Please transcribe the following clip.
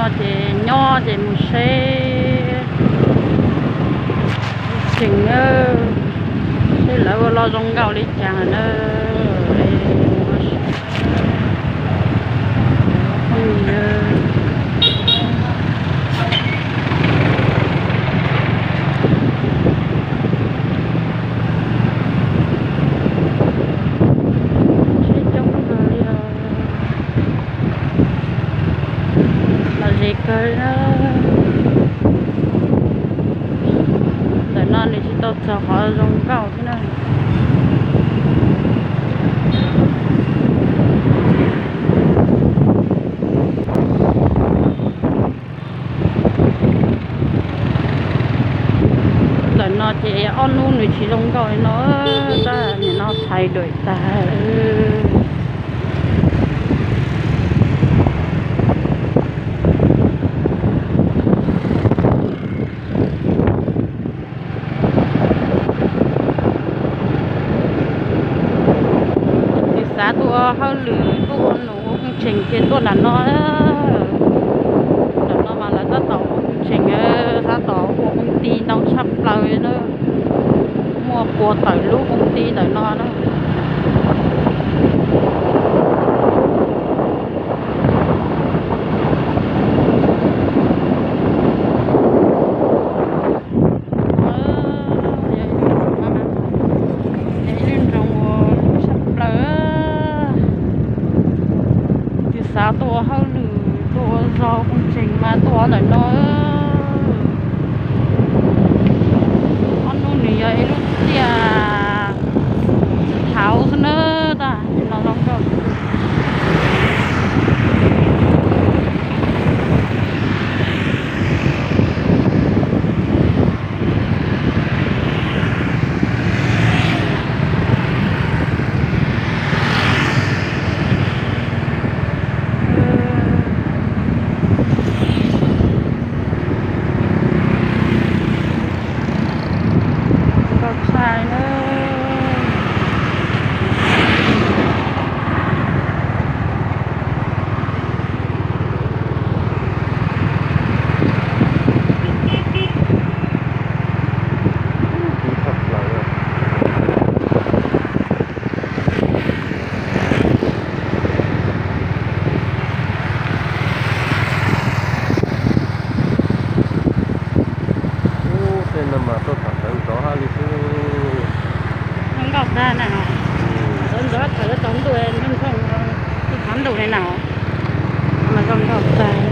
Ces nyob ces mus seb tseem, seb lawv ua los zoo nkauj li cas na. Tsheb coob kawg li os. Lom zem kawg li na. Ntawm no nws tsis tau txog qhov zoo nkauj thiab na. Ntawm no ces ob hnub nws tsis zoo nkauj li no, tab nim no txhais duam tag. Tus xav tuaj ua hauj lwm, tuaj ua num ua koom tseem ces tuaj nram no. Nram no mas lawv tab tom ua koom tseem, tab tom ua koom ti ntau tshaj plaws na. Muaj puas tawm lub koom ti ntawm no na. Yog ib lub nroog uas tshaj plaws. Tus xav tuaj ua hauj lwm, tuaj ua zog koom tseem mas tuaj ua ntawm no. Ob hnub nws yog ib lub tiaj thaud xwb na, tab sis no zoo nkauj. Nkauj tshaj na. Ub, tej no mas tuaj tham ntawv ntxov hab li xwb. Zoo nkauj tag na. Ntxov ntxov thaum tsaus ntuj, nroo nroo, tuaj tham ntuj li na. Mas zoo nkauj tag.